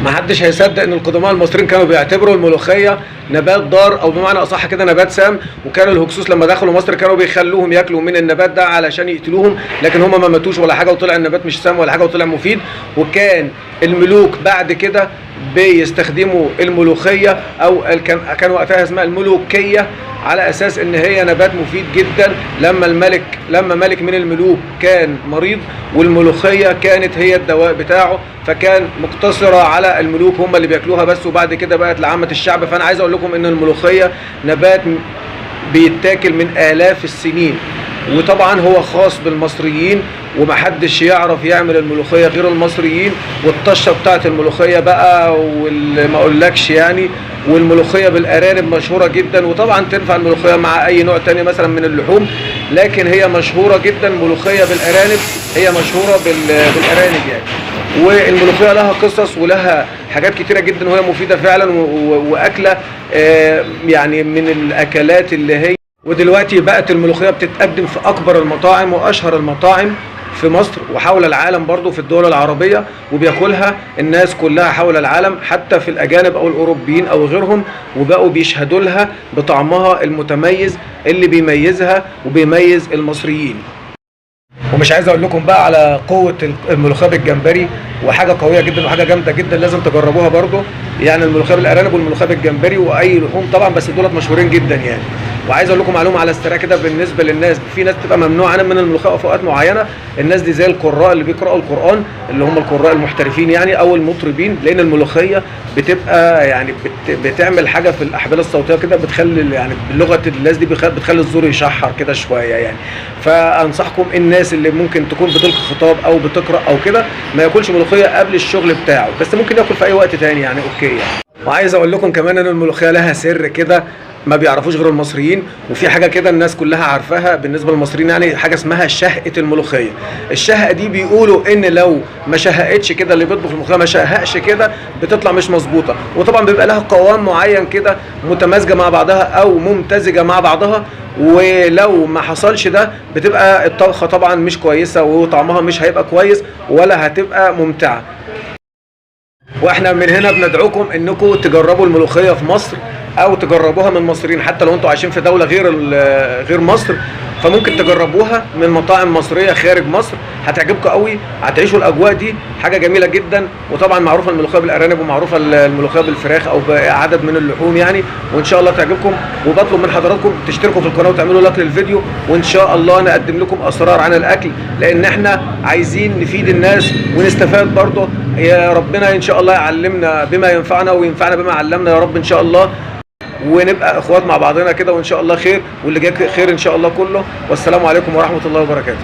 محدش هيصدق ان القدماء المصريين كانوا بيعتبروا الملوخية نبات ضار، او بمعنى اصح كده نبات سام، وكانوا الهكسوس لما دخلوا مصر كانوا بيخلوهم ياكلوا من النبات ده علشان يقتلوهم، لكن هم ما ماتوش ولا حاجة، وطلع النبات مش سام ولا حاجة وطلع مفيد. وكان الملوك بعد كده بيستخدموا الملوخية او كان وقتها اسمها الملوكيه، على اساس ان هي نبات مفيد جدا. لما ملك من الملوك كان مريض والملوخيه كانت هي الدواء بتاعه، فكان مقتصرة على الملوك هم اللي بياكلوها بس، وبعد كده بقت لعامة الشعب. فانا عايز اقول لكم ان الملوخية نبات بيتاكل من آلاف السنين، وطبعا هو خاص بالمصريين، ومحدش يعرف يعمل الملوخية غير المصريين. والطشة بتاعت الملوخية بقى واللي ما اقولكش يعني، والملوخية بالأرانب مشهورة جدا، وطبعا تنفع الملوخية مع أي نوع تاني مثلا من اللحوم، لكن هي مشهورة جدا ملوخية بالأرانب، هي مشهورة بالأرانب يعني. والملوخية لها قصص ولها حاجات كتيرة جدا، وهي مفيدة فعلا وأكلة يعني من الأكلات اللي هي. ودلوقتي بقت الملوخية بتتقدم في أكبر المطاعم وأشهر المطاعم في مصر وحول العالم برضو في الدول العربية، وبياكلها الناس كلها حول العالم، حتى في الأجانب أو الأوروبيين أو غيرهم، وبقوا بيشهدوا لها بطعمها المتميز اللي بيميزها وبيميز المصريين. ومش عايز اقول لكم بقى على قوة الملوخية بالجمبري، وحاجه قوية جدا وحاجه جامدة جدا لازم تجربوها برضو يعني، الملوخية بالارانب والملوخيه بالجمبري واي لحوم طبعا، بس دولت مشهورين جدا يعني. وعايز اقول لكم معلومة على السريع كده بالنسبة للناس، في ناس بتبقى ممنوعة من الملوخية في اوقات معينة، الناس دي زي القراء اللي بيقراوا القران اللي هم القراء المحترفين يعني، او المطربين، لان الملوخية بتبقى يعني بتعمل حاجة في الاحبال الصوتية كده، بتخلي يعني بلغه الناس دي بتخلي الزور يشحر كده شوية يعني. فانصحكم الناس اللي ممكن تكون بتلقي خطاب او بتقرا او كده ما ياكلش ملوخية قبل الشغل بتاعه، بس ممكن ياكل في اي وقت تاني يعني، okay يعني. وعايز اقول لكم كمان ان الملوخية لها سر كده ما بيعرفوش غير المصريين، وفي حاجة كده الناس كلها عارفاها بالنسبة للمصريين يعني، حاجة اسمها شهقه الملوخية. الشهقه دي بيقولوا ان لو ما شهقتش كده، اللي بيطبخ الملوخية ما شهقش كده بتطلع مش مظبوطة، وطبعا بيبقى لها قوام معين كده متمازجه مع بعضها او ممتزجه مع بعضها، ولو ما حصلش ده بتبقى الطبخة طبعا مش كويسة وطعمها مش هيبقى كويس ولا هتبقى ممتعة. واحنا من هنا بندعوكم انكم تجربوا الملوخية في مصر او تجربوها من مصريين، حتى لو انتوا عايشين في دولة غير مصر، فممكن تجربوها من مطاعم مصرية خارج مصر، هتعجبكم قوي، هتعيشوا الاجواء دي، حاجة جميلة جدا. وطبعا معروفة الملوخية بالارانب ومعروفة الملوخية بالفراخ او بعدد من اللحوم يعني، وان شاء الله تعجبكم. وبطلب من حضراتكم تشتركوا في القناة وتعملوا like للفيديو، وان شاء الله نقدم لكم اسرار عن الاكل، لان احنا عايزين نفيد الناس ونستفاد برضه. يا ربنا ان شاء الله يعلمنا بما ينفعنا وينفعنا بما علمنا يا رب ان شاء الله، ونبقى اخوات مع بعضنا كده، وان شاء الله خير، واللي جاي خير ان شاء الله كله. والسلام عليكم ورحمة الله وبركاته.